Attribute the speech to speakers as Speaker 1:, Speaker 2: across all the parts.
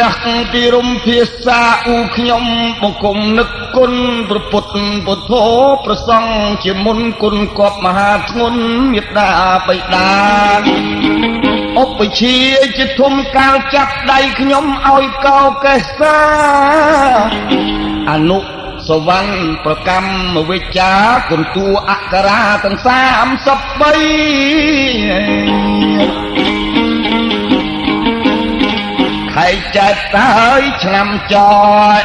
Speaker 1: ព្រះពីរំភាសាអ៊ូខ្ញុំបង្គំនឹកគុណព្រះពុទ្ធពុទ្ធោប្រសង្ឃជាមុនគុណគប់មហាធ្ងន់មេត្តាបិតាឧបជាជាធំកាលចាប់ដៃខ្ញុំឲ្យកោកេសាអនុសវណ្ណប្រកម្មវិជ្ជាគុន្ទួអក្សរាទាំង33ខែចែកតើយឆ្នាំច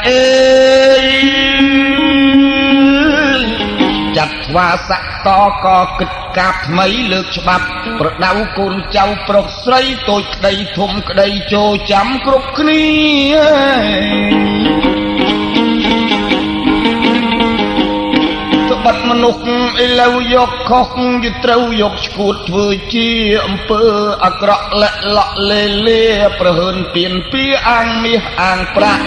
Speaker 1: អេចាត់ស្វាស័កតកគិតកាបថ្មីលើកច្បាប់ប្រដៅកូនចៅប្រុសស្រីតូចក្តីធំក្តីចូលចាំគ្រប់គ្នាត្បិតមនុស្សឥឡូវយកខុសយត្រូវយកឈួតធ្វើជាអំពើអាក្រក់លាក់លក់លេលាប្រហើនពៀនពីអាងមាសអាងប្រាក់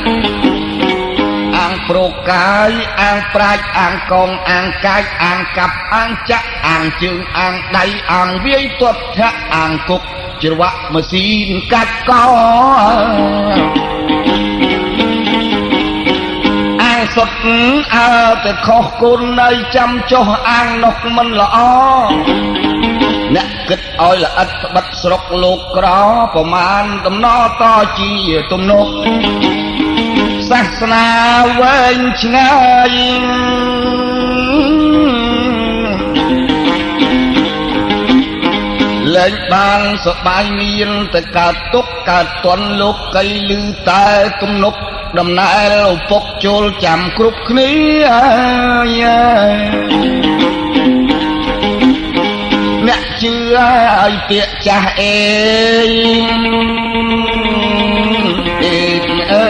Speaker 1: អាងប្រកាយអាងប្រាជ្ញអាងកងអាងកាចអាងកាប់អាងចាក់អាងជើងអាងដៃអាងវាយទាត់ធាក់អាងគុកច្រវាក់ម៉ាស៊ីនកាច់កអាងសុតអើតែខុសគុណនៅចាំចុះអាងនោះមិនល្អអ្នកគិតឲ្យល្អិតត្បិតស្រុកលោកក្រប្រមាណដំណតជាទំនុកសាសនាវែងឆ្ងាយលែងបានសបាយមានតែកើតទុកកើតតន់លោកកៃលឺតែទំនុកដំណែលឪពុកចូលចាំគ្រប់គ្នាអ្នកជឿឲ្យពាក្យចាស់អេអេអើ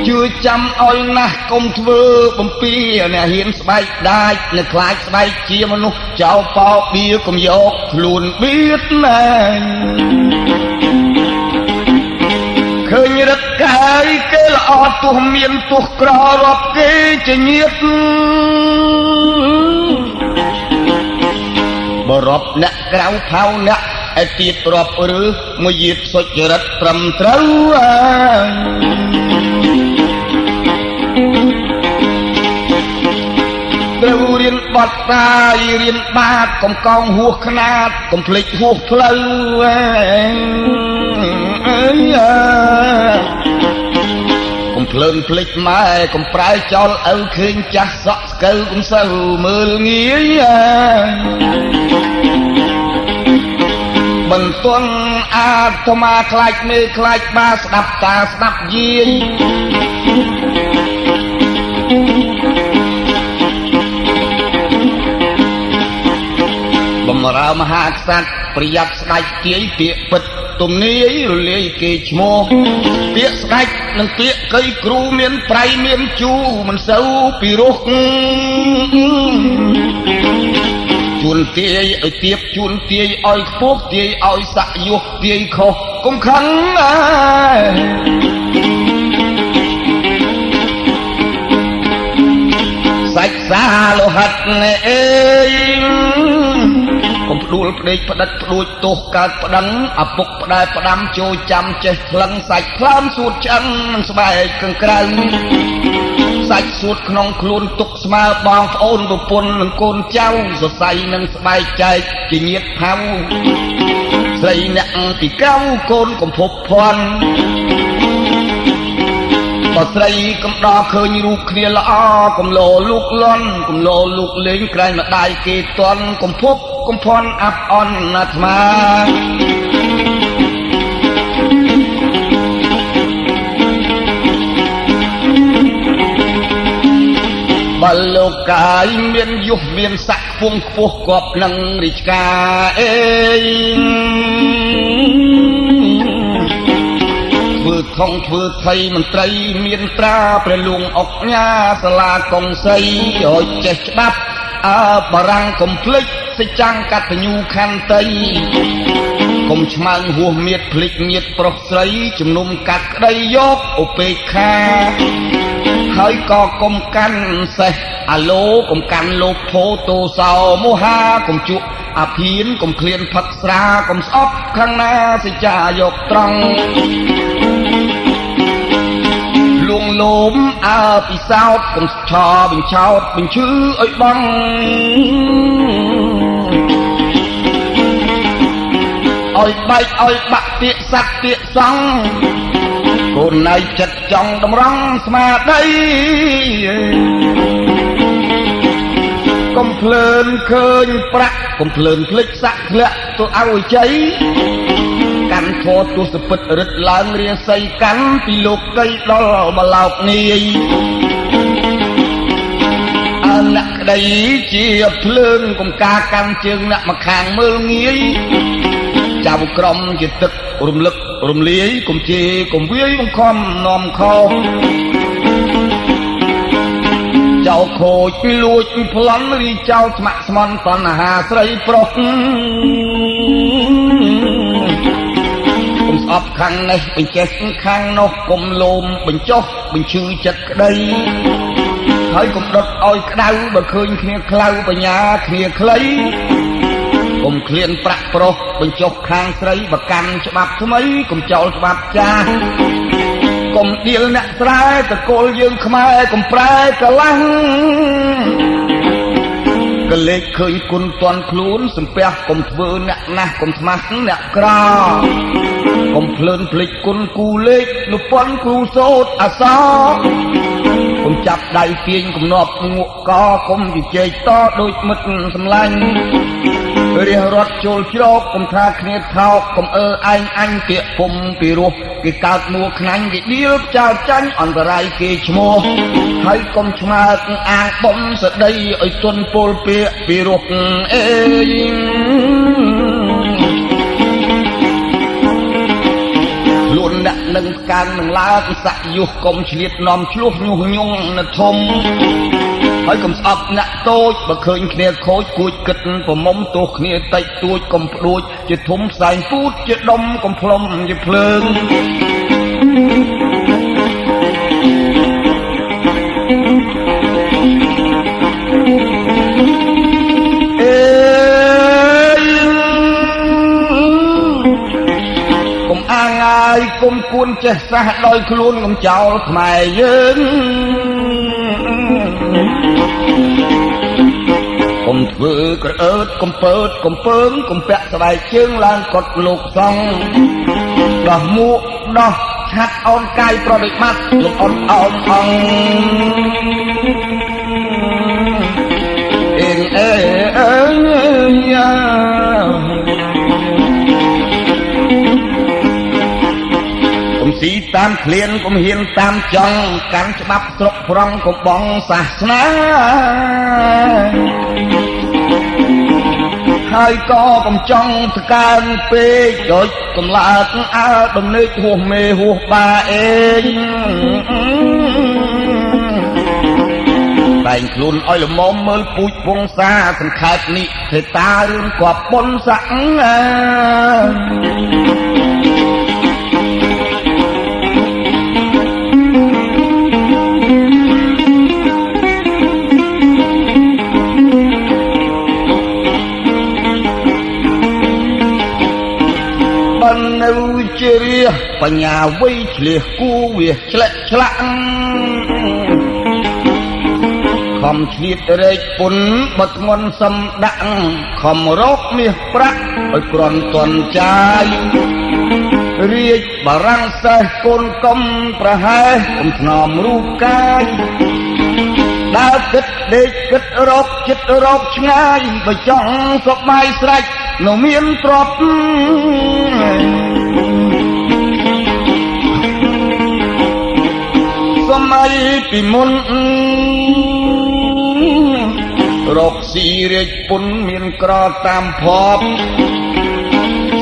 Speaker 1: ជឿចាំឲ្យណាស់កុំធ្វើបំពីអ្នកហ៊ានស្បែកដាច់អ្នកខ្លាចស្បែកជាមនុស្សចោលបោបៀកុំយកខ្លួនបៀតណែឃើញរឹកកាយគេល្អទោះមានទោះក្ររាប់គេជាញាតបរាប់អ្នកក្រៅផៅអ្នកឯទៀតរាប់ឬមួយយាតសុចរិតត្រឹមត្រូវត្រូវរៀនបត់តាយរៀនបាតកុំកោងហួសខ្នាតកុំភ្លេចហួសផ្លូវកុំភ្លើនភ្លេចម៉ែកុំប្រែចោលឪឃើញចាស់សក់ស្កូវកុំសូវមើលងាយបន្ទន់អាត្មាខ្លាចមេខ្លាចបាស្ដាប់តាស្ដាប់យាយបំរើមហាក្សត្រប្រយ័ត្នស្ដេចទាយពាក្យពិតទំនាយរលាយគេឈ្មោះពាក្យស្ដេចនិងពាក្យកៃគ្រូមានប្រៃមានជូរមិនសូវពីរោះជួនទាយឲ្យទៀបជួនទាយឲ្យខ្ពស់ទាយឲ្យស័កយុះទាយខុសកុំខឹងសាច់សាលោហិតអេកុំផ្ដួលផ្ដេកផ្ដិតផ្ដួចទោសកើតប្តឹងឪពុកផ្ដែផ្ដាំចូលចាំចេះថ្លឹងសាច់ថ្លើមសួតឆ្អឹងនឹងស្បែកកង្ក្រៅសាច់សួតក្នុងខ្លួនទុកស្មើបងប្អូនប្រពន្ធនិងកូនចៅសរសៃនឹងស្បែកចែកជាញាតិផៅស្រីអ្នកពីក្រៅកូនកំភពភ័ណ្ឌបើស្រីកំដរឃើញរូបគ្នាល្អកំលោលូកលន់កំលោលូកលេងក្រែងម្ដាយគេតន់កំភពកំភន់អាប់អន់អាត្មាបើលោកកាយមានយុះមានស័ក្តិខ្ពង់ខ្ពស់គប់នឹងរាជការអេធ្វើថងធ្វើថៃមន្ត្រីមានត្រាព្រះលួងអុកញ៉ាសាលាកុងសីឲ្យចេះច្បាប់អើបារាំងកុំភ្លេចសិចាំងកតញ្ញូខន្តីកុំឆ្មើងហួសមៀតភ្លេចញាតប្រុសស្រីជំនុំកាត់ក្តីយកឧបេក្ខាហើយក៏កុំកាន់សេះ អាឡូកុំកាន់លោភធោទោសោមោហាកុំជក់អាភៀនកុំឃ្លានផឹកស្រាកុំស្អប់ខាងណាសិចាយកត្រង់លួងលោមអើពិសោធកុំឆោបញ្ឆោតបញ្ឈឺឲ្យបងឲ្យបែកឲ្យបាក់ពាក្យសัตว์ពាក្យសង្ឃកូនណៃចិត្តចង់តម្រង់ស្មារតីកុំភ្លើនឃើញប្រាក់កុំភ្លើនភ្លេចសាក់ធ្លាក់ទៅឲ្យជ័យកាន់ធរទស្សពិតរិទ្ធឡើងរាសីកាន់ពីលោកីដល់បឡោកនាយអើអ្នកក្តីជាភ្លើងកុំការកាន់ជើងអ្នកមកខាងមើលងាយចៅក្រមជាទឹករំលឹករំលាយកុំជេរកុំវាយបង្ខំនាំខុសចៅខូចលួចប្លន់រីចោលស្ម័គ្រស្មន់តណ្ហាស្រីប្រុសកុំស្អប់ខាងនេះបញ្ចេះខាងនោះកុំលោមបញ្ចុះបញ្ឈឺចិត្តក្តីហើយកុំដុតឲ្យក្តៅបើឃើញគ្នាខ្លៅបញ្ញាគ្នាខ្លីកុំឃ្លានប្រាក់ប្រុសបញ្ចុះខាងស្រីបើកាន់ច្បាប់ថ្មីកុំចោលច្បាប់ចាស់កុំដៀលអ្នកស្រែតកូលយើងខ្មែរកុំប្រែកលាំងកលេចឃើញគុណតន់ខ្លួនសំពះកុំធ្វើអ្នកណាស់កុំស្មាស់អ្នកក្រកុំភ្លើនភ្លេចគុណគូលេខនុពន់គ្រូសោតអសរកុំចាប់ដៃទាញកំណប់ងក់កកុំជជែកតដូចមិត្តសម្លាញ់រះរត់ចូលជ្រកកុំថាគ្នាថោកកុំអើឯងអញពាក្យពុំពីរោះគេកើតមួខ្នាញ់គេដៀលចោលចាញ់អន្តរាយគេឈ្មោះហើយកុំឆ្មើកអាងបំសដីឲ្យទុនពលពាក្យពីរោះអេខ្លួនអ្នកនឹងកើននឹងឡើងស័កយុះកុំឆ្លៀតនាំឆ្លោះញុះញង់នៅធំហើយកុំស្អប់អ្នកតូចបើឃើញគ្នាខូចគួចគិតប្រមុំទោះគ្នាតិចតួចកុំផ្ដួចជាធំផ្សែងពូតជាដុំកុំផ្លុំជាភ្លើងអេកុំអាងអាយកុំគួនចេះសះដោយខ្លួនកុំចោលខ្មែរយើងកុំធ្វើក្រអឺតកុំពើតកុំពើងកុំពាក់ស្បែកជើងឡើងកត់លោកសង្ឃដោះមួកដោះឆាត់អូនកាយប្រតិបត្តិលំអត់អោនអងអេងអេអើយ៉ាកុំស៊ីតាមឃ្លានកុំហ៊ានតាមចង់កាន់ច្បាប់ស្រុកប្រងកុំបងសាសនាហើយក៏កំចង់ថ្កើងពេកដូចកំឡាកអើដំណេកហួសមេហួសបាអេងតែងខ្លួនឲ្យល្មមមើលពូជពងសាសង្ខេបនេះទេតារឿងគប់បុនស័កនៅជារាបញ្ញាវ័យឆ្លៀសគូវាឆ្លាក់ឆ្លាក់ខំឆ្លៀតរែកពុនបើធ្ងន់សំដាក់ខំរកមាសប្រាក់ឲ្យគ្រាន់តន់ចាយរាជបារាំងសេះកូនកុំប្រហែសកុំថ្នមរូបកាយដើរគិតដេកគិតរកចិត្តរកឆ្ងាយបើចង់សប្បាយស្រេចនៅមានទ្រព្យសម័យពីមុនរកស៊ីរាជពុនមានក្រតាមភព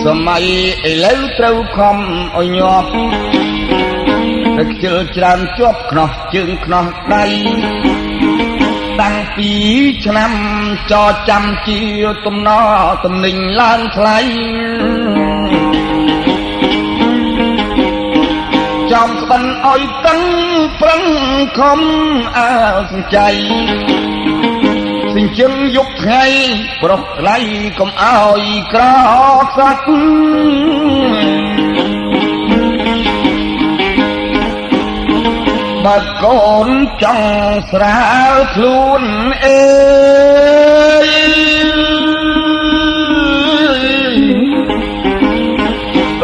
Speaker 1: សម័យឥឡូវត្រូវខំឲ្យញាប់តែខ្ជិលច្រើនជាប់ខ្នោះជើងខ្នោះដៃតាំងពីឆ្នាំចចាំជាទំនទំនិញឡើងថ្លៃចំក្បិនឲ្យតឹងប្រឹងខំអើសញ្ចៃ ជាងយប់ថ្ងៃប្រុសថ្លៃកុំឲ្យក្រខ្សាច់បើកូនចង់ស្រាលខ្លួនអេ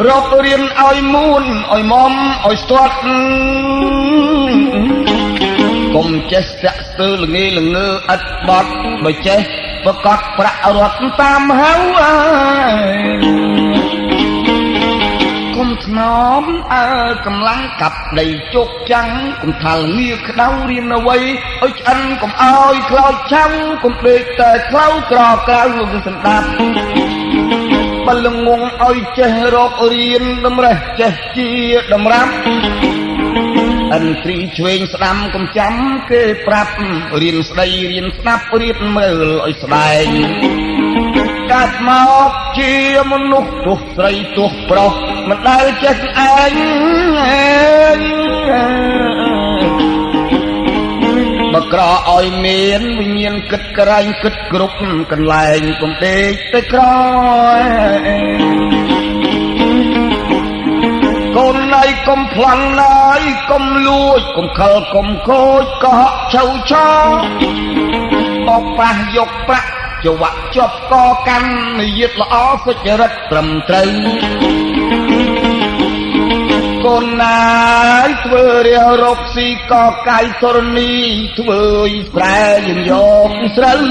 Speaker 1: រករៀនឲ្យមួនឲ្យមុំឲ្យស្ទាត់កុំចេះស្ទាក់ស្ទើល្ងេល្ងើឥតបត់បើចេះប្រកាសប្រាក់រត់តាមហៅអើយកុំថ្នមអើកម្លាំងកាប់ដីជោគចាំងកុំថាល្ងាក្តៅរៀនអ្វីឲ្យឆ្អិនកុំឲ្យខ្លោចឆៅកុំដេកតែខ្លៅក្រក្រៅសម្ដាប់បលងងឲ្យចេះរករៀនតម្រេះចេះជាតម្រាប់ឥន្ទ្រីឆ្វេងស្ដាំកុំចាំគេប្រាប់រៀនស្ដីរៀនស្ដាប់រៀនមើលឲ្យស្ដែងកើតមកជាមនុស្សទោះស្រីទោះប្រុសមិនដែលចេះឯងបើក្រឲ្យមានវិញ្ញាណគិតក្រែងគិតគ្រប់កន្លែងកុំដេកទៅក្រកូនណៃកុំប្លន់ណាយកុំលួចកុំខលកុំខូចកុហកឆៅឆោបោកប្រាស់យកប្រាក់ចវៈជាប់កកាន់និយាយល្អសុចរិតត្រឹមត្រូវកូនណាយធ្វើរារកស៊ីកកាយធរណីធ្វើស្រែយើងយកស្រូវ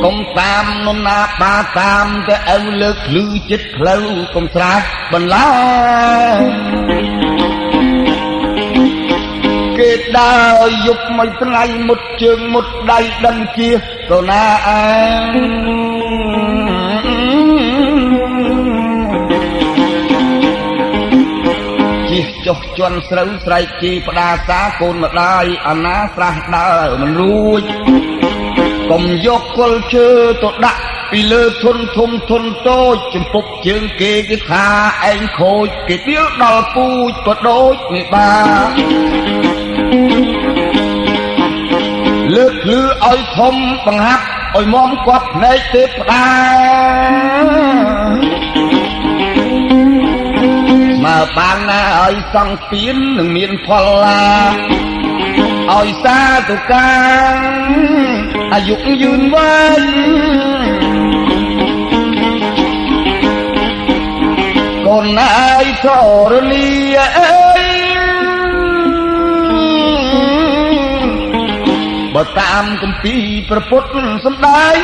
Speaker 1: កុំតាមនរណាបាតាមតែឪលើកភ្លឺចិត្តផ្លូវកុំស្រាបន្លាគេដើរយប់មួយថ្ងៃមុតជើងមុតដៃដឹងជាទៅណាអើជិះចុះជន់ស្រូវស្រែកជីផ្ដាសាកូនម្ដាយអាណាស្រះដើរមិនរួចកុំយកគល់ឈើទៅដាក់ពីលើធុនធំធុនតូចចំពុកជើងគេគេថាឯងខូចគេដៀលដល់ពូជក៏ដូចនេះបាលើកភ្លឺឲ្យធំបង្ហាប់ឲ្យមុំគាត់ភ្នែកទេផ្ដាស្មើបានណាឲ្យសង្ពៀននឹងមានផលឡាឲ្យសាទុកាអាយុយឺនវែងកូនណាយធរណីអើយបើតាមគម្ពីរព្រះពុទ្ធសម្ដែង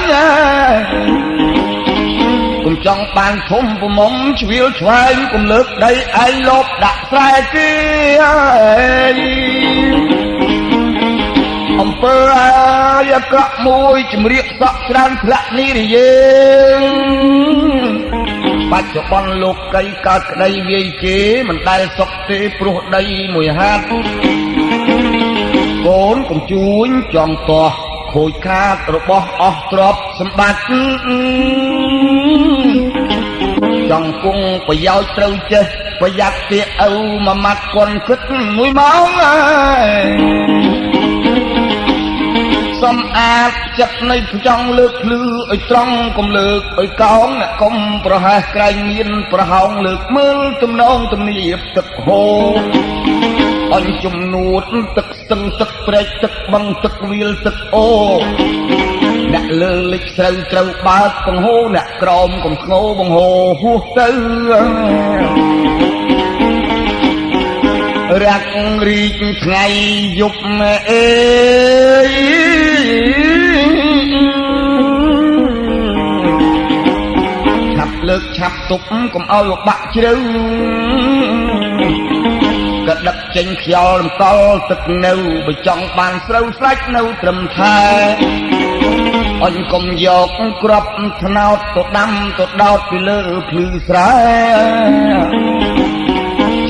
Speaker 1: កុំចង់បានធំប្រមុំជ្រៀលឆ្វែងកុំលើកដីឯងលបដាក់ស្រែគេអំពើអាក្រក់មួយជំរាបសក់ច្រើនធ្លាក់នេះយើងបច្ចុប្បន្នលោកីកើតក្តីវាយគេមិនដែលសុខទេព្រោះដីមួយហាត់កូនកុំជួញចង់តោះខូចខាតរបស់អស់ទ្រព្យសម្បត្តិចង់គង់ប្រយោជន៍ត្រូវចេះប្រយ័ត្នទាឪមួយម៉ាត់គន់គិតមួយម៉ោងសំអាតចិត្តនៃចង់លើកភ្លឺឲ្យត្រង់កុំលើកឲ្យកោងអ្នកកុំប្រហែសក្រែងមានប្រហោងលើកមើលទំនងទំនៀបទឹកហូរអញជំនួតទឹកស្ទឹងទឹកព្រែកទឹកបឹងទឹកវាលទឹកអូអ្នកលើលិចស្រូវត្រូវបើកបង្ហូរអ្នកក្រមកុំធ្ងោបង្ហូរហួសទៅរាក់រីកថ្ងៃយប់អេឆាប់លើកឆាប់ទប់កុំឲ្យបាក់ជ្រៅក៏ដឹកចេញខ្យល់រំកល់ទឹកនៅបើចង់បានស្រូវស្លាច់នៅត្រឹមថែអញកុំយកក្របថ្នោតទៅដាំទៅដោតពីលើភ្លឺស្រែ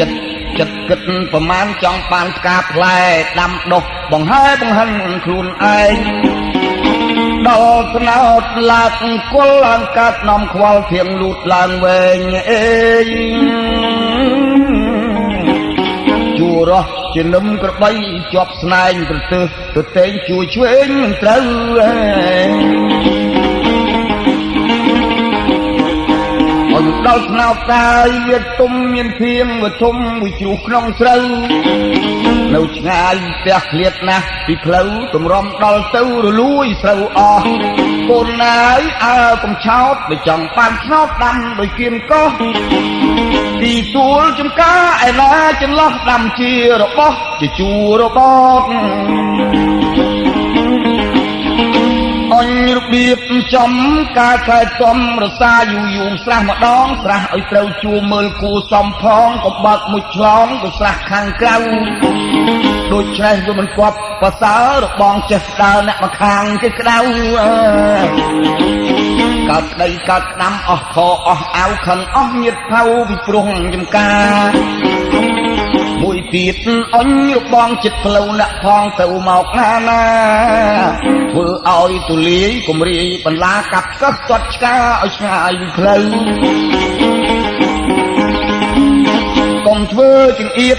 Speaker 1: ចិត្តចិត្តគិតប្រមាណចង់បានផ្កាផ្លែដាំដុះបង្ហែបង្ហិនខ្លួនឯងដល់ថ្នោតឡាកគល់ឡើងកើតនាំខ្វល់ធៀងលូតឡើងវែងអេជួររស់ ជានឹមក្របីជាប់ស្នែងប្រទើសទៅតែងជួយឆ្វេងមិនត្រូវអញដល់ស្នោតតាយវាទុំមានភៀងវាធំមួយជ្រុះក្នុងស្រូវនៅឆ្ងាយផ្ទះឃ្លាតណាស់ពីផ្លូវទម្រាំដល់ទៅរលួយស្រូវអស់កូនណាយអើកុំឆោតបើចង់បានឆ្នោតដាំដោយគៀនកោះទីទួលចំការឯណាចន្លោះដាំជារបស់ជាជួររបតអញរបៀបចំការថែទាំរសាយូរយូរស្រះម្ដងស្រះឲ្យត្រូវជួមើលគូសំផងកុំបើកមួយឆ្លងទៅស្រះខាងក្រៅដូច្នេះវាមិនគប់ប្រសើររបងចេះដើរអ្នកមកខាងគេក្តៅកើតក្តីកើតក្តាំអស់ខអស់អាវខឹងអស់ញាតផៅពីព្រោះចំការមួយទៀតអញរបងចិត្តផ្លូវអ្នកផងទៅមកណាណាធ្វើឲ្យទូលាយគំរាយបន្លាកាប់កឹះទាត់ឆ្កាឲ្យឆ្ងាយពីផ្លូវកុំធ្វើចង្អៀត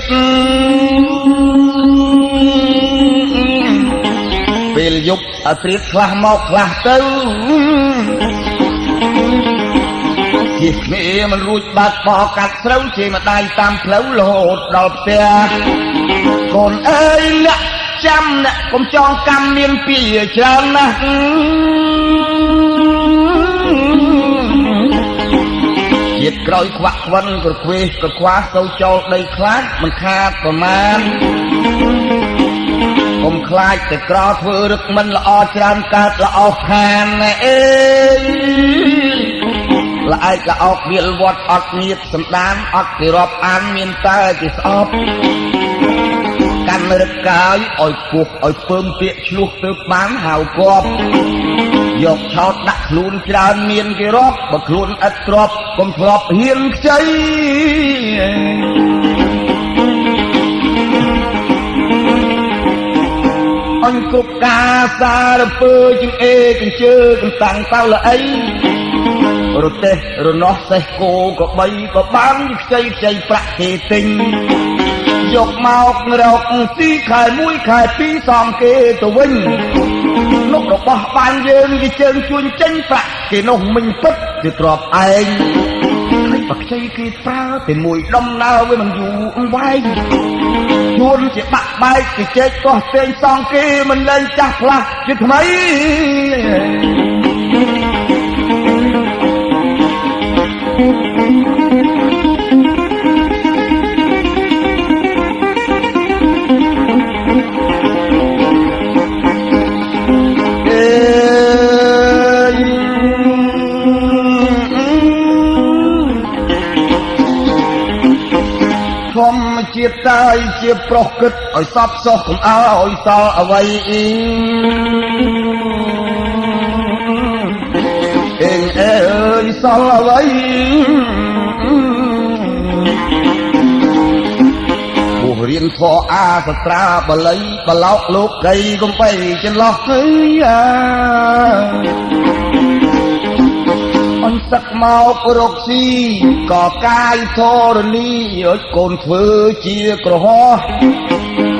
Speaker 1: ពេលយប់អត្រៀតខ្លះមកខ្លះទៅជាគ្នាមិនរួចបាត់បកាត់ស្រូវជាម្ដាយតាមផ្លូវរហូតដល់ផ្ទះកូនអើយអ្នកចាំអ្នកកុំចងកម្មមានពីច្រើនណាស់ជាតិក្រោយខ្វាក់ខ្វិនក្រខ្វេះក្រខ្វាសូវចោលដីខ្លាចមិនខាតប្រមាណកុំខ្លាចតែក្រធ្វើរឹកមិនល្អច្រើនកើតល្អខានអេល្អែកល្អកវាលវត្តអត់មៀតសំដានអត់គេរាប់អានមានតែគេស្អប់កាន់រឹកកាយឲ្យពោះឲ្យពើមពាកឆ្លោះទៅបានហៅគប់យកឆោតដាក់ខ្លួនច្រើនមានគេរាប់បើខ្លួនឥតទ្របកុំធ្លាប់ហ៊ានខ្ចីអញគ្រប់ការសារពើជាងអេកញ្ជើកន្តាំងតៅល្អីរទេះរនោះសេះគោក៏បីក៏បានខ្ចីខ្ចីប្រាក់គេទិញយកមករកស៊ីខែមួយខែពីរសងគេទៅវិញនោះរបស់បានយើងវាជើងជួញចេញប្រាក់គេនោះមិញពិតជាទ្របឯងហើយបើខ្ចីគេប្រើតែមួយដុំណើវាមិនយូរអង្វែងជួនជាបាក់បែកគេជែកកោះផ្សេងសងគេមិនលែងចាស់ផ្លាស់ជាថ្មីធម្មជាតិតែជាប្រុសគិតឲ្យសពសោះកុំឲ្យសល់អ្វីអេងអើយសល់អ្វីពោះរៀនធរអាសត្រាបល័យបឡោកលោកកៃកំបីចន្លោះអើយអញសឹកមករកស៊ីក៏កាយធរណីឲ្យកូនធ្វើជាក្រហោះ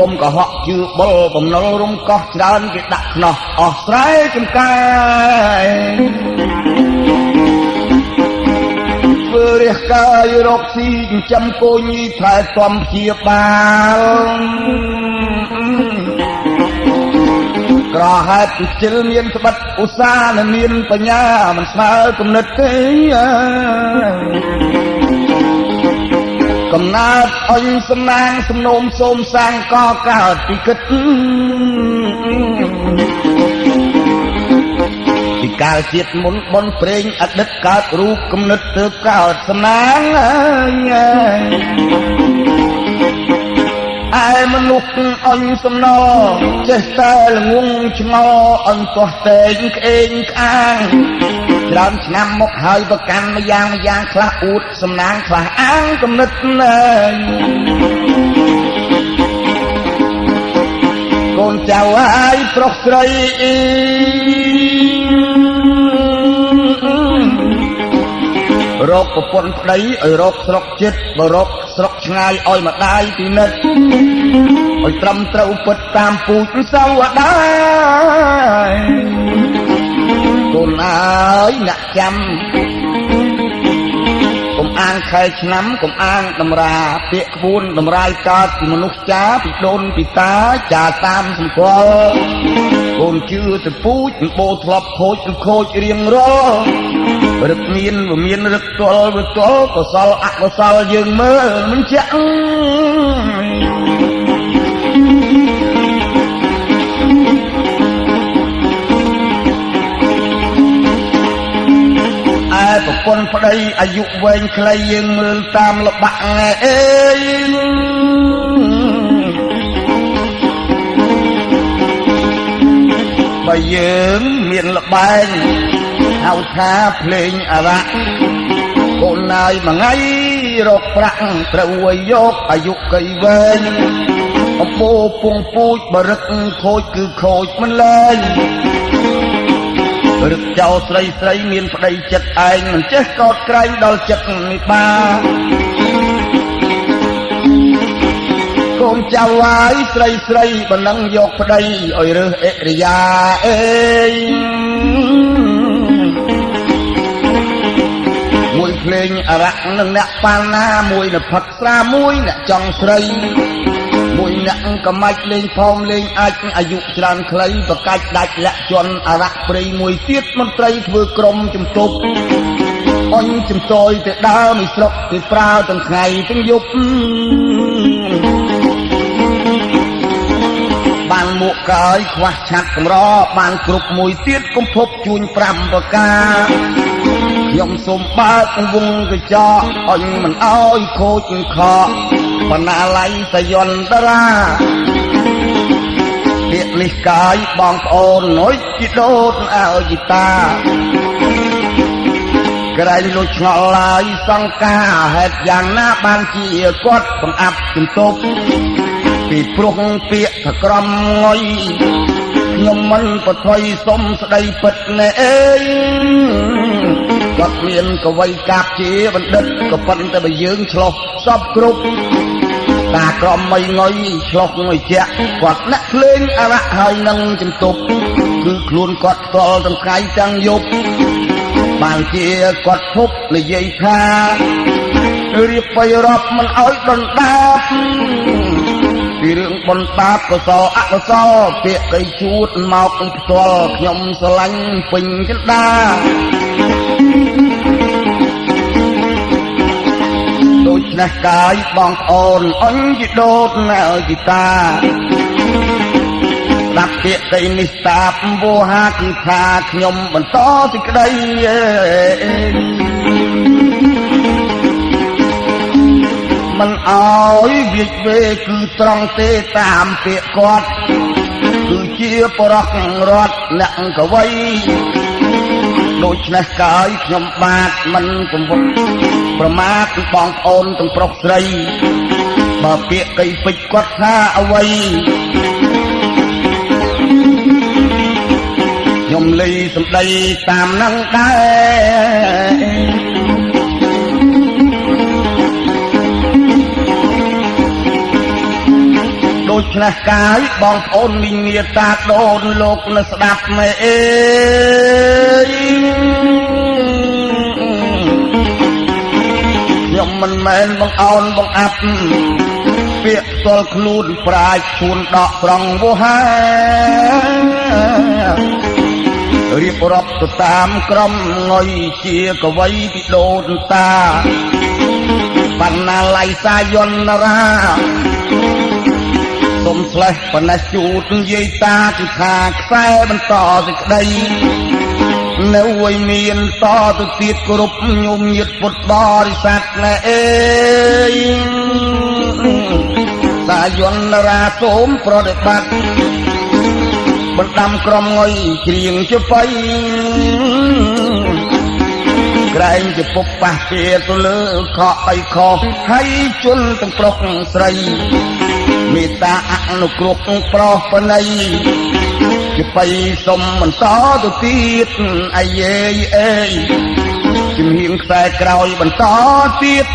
Speaker 1: កុំកុហកជឿបុលបំណុលរុំកោះច្រើនគេដាក់ខ្នោះអស់ស្រែចំការធ្វើរះកាយរកស៊ីចិញ្ចឹមកូនញីថែទាំព្យាបាលក្រហេតុខ្ជិលមានត្បិតឧស្សាហ៍និងមានបញ្ញាមិនស្មើគំនិតទេកំណើតអញសំណាងសំណូមសូមសាងកកើតពីគិតពីកាលជាតិមុនបុនព្រេងអតីតកើតរូបគំនិតទើបកើតសំណាងឯមនុស្សអញសំណចេះតែល្ងងឆ្ងល់អញកោះតែងក្អេងក្អាងច្រើនឆ្នាំមកហើយប្រកាន់ម្យ៉ាងម្យ៉ាងខ្លះអួតសំណាងខ្លះអាងគំនិតណែកូនចៅហើយប្រុសស្រីរកប្រពន្ធប្តីឲ្យរកស្រុកចិត្តបើរកស្រុកឆ្ងាយឲ្យម្ដាយពិនិត្យ ត្រឹមត្រូវពិតតាមពូជសាវតាកូនអើយអ្នកចាំកុំអាងខែឆ្នាំកុំអាងតម្រាពាក្យក្បួនតម្រាយកើតពីមនុស្សចាពីដូនពីតាចាតាមសម្គាល់កូនជឿទៅពូជបោធ្លាប់ខូចគឺខូចរៀងរាល់រឹកមានវាមានរឹកទល់វាទល់កុសលអកុសលយើងមើលមិនជាក់ឯប្រពន្ធប្តីអាយុវែងខ្លីយើងមើលតាមលបាក់អេបើយើងមានលបែងហៅថាភ្លេងអរៈកូនណាយមួយថ្ងៃរកប្រាក់ត្រូវឲ្យយកអាយុកៃវែងអំពូពងពូជបរឹកខូចគឺខូចមិនលែងរឹកចោលស្រីស្រីមានប្តីចិត្តឯងមិនចេះកោតក្រែងដល់ចិត្តនិបាកូនចៅអាយស្រីស្រីបើនឹងយកប្តីឲ្យរើសអរិយាអេមួយភ្លេងអរៈនឹងអ្នកបាណាមួយនៅផឹកស្រាមួយអ្នកចង់ស្រីមួយអ្នកកមាច់លេងផោមលេងអាចអាយុច្រើនខ្លីបកាច់ដាច់លាក់ជន់អរៈព្រៃមួយទៀតមន្ត្រីធ្វើក្រុមជំទប់អញជំតយទៅដើមស្រុកទៅប្រើទាំងថ្ងៃទាំងយប់បានមួកកាយខ្វះឆាត់កម្របានគ្រប់មួយទៀតកុំភពជួញ5ប្រការខ្ញុំសូមបើកវងកញ្ចក់អញមិនអោយខូចខកបណ្ណាល័យសយន្តរាពាក្យនេះកាយបងប្អូននុយជីដូនអើយតាក្រែងលួចឆ្ងល់ឡើយសង្ការហេតុយ៉ាងណាបានជាគាត់បង្អាប់ជំទប់ពីព្រោះពាក្យថាក្រំងុយខ្ញុំមិនបថុយសុំស្ដីពិតណែអេគាត់មានកវីកាបជាបណ្ឌិតក៏ប៉ុន្តែបើយើងឆ្លោះសពគ្រប់តាក្រមមិនងុយឆ្លោះងុយជាក់គាត់អ្នកភ្លេងអរៈហើយនឹងជំទប់គឺខ្លួនគាត់ផ្ទាល់ទាំងថ្ងៃទាំងយប់បានជាគាត់ភពនិយាយថារៀបបៃរាប់មិនអោយដុនដាបពីរឿងបុណ្យបាបកុសលអកុសលពាក្យកៃជួតមកផ្ទាល់ខ្ញុំស្រឡាញ់ពេញចិន្តាដូច្នេះកាយបងប្អូនអញជីដូនអើយតាស្ដាប់ពាក្យកៃនេះតាបវោហាគឺថាខ្ញុំបន្តសេចក្តីមិនអោយវាចវេគឺត្រង់ទេតាមពាក្យគាត់គឺជាបរោះរត់អ្នកកវីដូច្នេះកាយខ្ញុំបាទមិនកំវល់ប្រមាទបងប្អូនទាំងប្រុសស្រីបើពាក្យកៃពេចគាត់ថាអ្វីខ្ញុំលីសម្ដីតាមនឹងដែរដូច្នេះកាយបងប្អូនមីងមាតាដូនលោកនៅស្ដាប់ម៉ែអេខ្ញុំមិនមែនបងអូនបងអាប់ពាក្យផ្ទាល់ខ្លួនប្រាជ្ញឈួនដកត្រង់វោហារៀបរាប់ទៅតាមក្រមងុយជាកវីពីដូនតាបណ្ណាល័យសាយន្តរាសុំស្លេះប៉ុណ្ណេះជូតនិយាយតាគឺថាខ្សែបន្តសេចក្តីនៅឲ្យមានតទៅទៀតគ្រប់ញោមញាតពុទ្ធបរិស័ទណែអេសាយន្តរាសូមប្រតិបត្តិបណ្ដាំក្រមងុយច្រៀងជបៃក្រែងជាពុកប៉ះពៀទៅលើខកអីខុសហើយជន់ទាំងប្រុសស្រីមេត្តាអនុគ្រោះប្រុសបណីជបៃសុំបន្តទៅទៀតអាយេអេជំហៀងខ្សែក្រោយបន្តទៀត